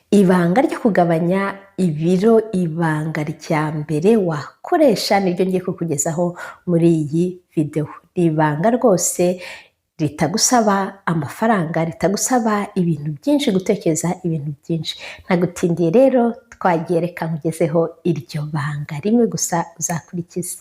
Ibanga ryo kugabanya ibiro, ibanga rya mbere wakoresha niryo ngiye kukugezaho muri iyi videwo. Ni ibanga rwose ritagusaba amafaranga, ritagusaba ibintu byinshi, gutekereza ibintu byinshi. Ntagutindiye rero, twagiye, reka nkugezeho iryo banga rimwe gusa uzakurikiza.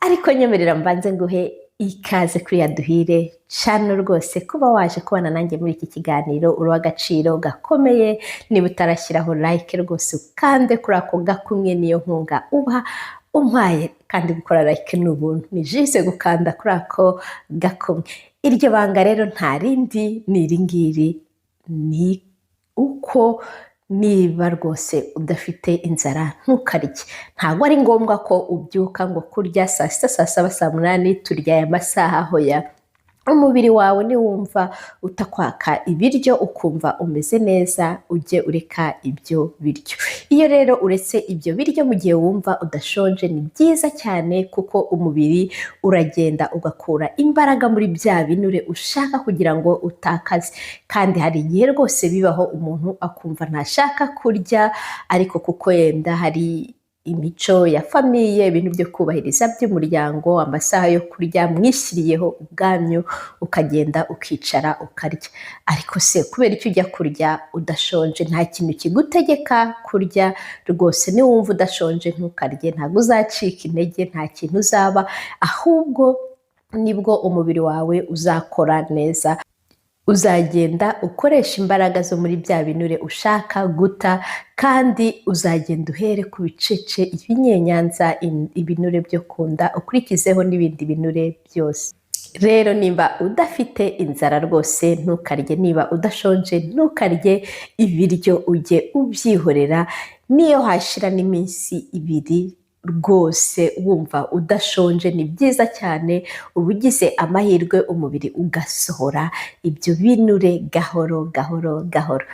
Ariko nyemerera mbanze nguhe ikaze kuri Yaduhire Channel. Rwose kuba waje kubana nanjye muri iki kiganiro, uri uw'agaciro gakomeye. Niba utarashyiraho like, rwose ukande kuri ako gakumwe, niyo nkunga uba umpaye. Kandi gukora like ni ubuntu, ni juste gukanda kuri ako gakumwe. Iryo banga rero nta rindi, ni iri ngiri: ni uko niba rwose udafite inzara, ntukarye. Ntabwo ari ngombwa ko ubyuka ngo kurya saa 6, saa 7, saa 8, turya aya masaha. Hoya, umubiri wawe niwumva utakwaka ibiryo, ukumva umeze neza, ujye ureka ibyo biryo. Iyo rero uretse ibyo biryo mu gihe wumva udashonje, ni byiza cyane, kuko umubiri uragenda ugakura imbaraga muri bya binure ushaka kugira ngo utakaze. Kandi hari igihe rwose bibaho, umuntu akumva ntashaka kurya, ariko kuko yenda hari imico ya famille, ibintu byo kubahiriza by'umuryango, amasaha yo kurya mwishyiriyeho ubwanyu, ukagenda ukicara ukarya. Ariko se kubera icyo ujya kurya udashonje? Nta kintu kigutegeka kurya rwose. Niwumva udashonje, ntukarye. Ntabwo uzacika intege, nta kintu uzaba, ahubwo nibwo umubiri wawe uzakora neza. Uzagenda ukoresha imbaraga zo muri bya binure ushaka guta, kandi uzagenda uhere ku bicece, ibinyenyanza, ibinure byo ku nda, ukurikizeho n'ibindi binure byose. Rero nimba udafite inzara, rwose ntukarye. Niba udashonje, ntukarye ibiryo, ujye ubyihorera. Niyo hashira n'iminsi 2 rwose wumva udashonje, ni byiza cyane. Uba ugize amahirwe, umubiri ugasohora ibyo binure gahoro gahoro gahoro.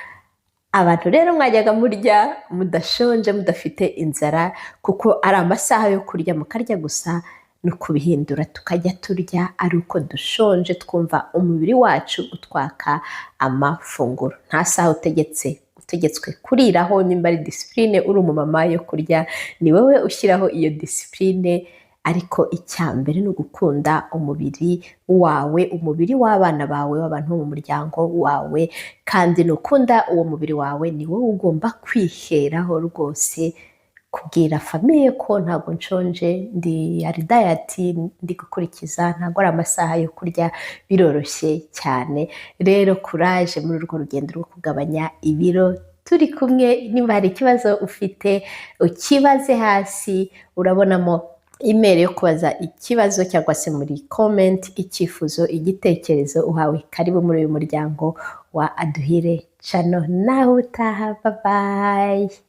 Abantu rero mwajyaga murya mudashonje, mudafite inzara, kuko ari amasaha yo kurya mukarya gusa, ni ukubihindura, tukajya turya ari uko dushonje, twumva umubiri wacu utwaka amafunguro. Nta saha utegetswe kuriraho. Nimba ari discipline, uri umumama, yo kurya, ni wowe ushyiraho iyo discipline. Ariko icya mbere ni ugukunda umubiri wawe, umubiri w'abana bawe, w'abantu bo mu muryango wawe. Kandi nukunda uwo mubiri wawe, ni wowe ugomba kwiheraho rwose kubwira famille ko ntabwo nshonje, ndi hari diet ndi gukurikiza, ntabwo ari amasaha yo kurya. Biroroshye cyane. Rero courage muri urwo rugendo rwo kugabanya ibiro, turi kumwe. Niba hari ikibazo ufite, ukibaze hasi, urabonamo email yo kubaza ikibazo, cyangwa se muri comment icyifuzo, igitekerezo. Uhawe karibu muri uyu muryango wa Aduhire Channel. Nawe utaha, bye bye.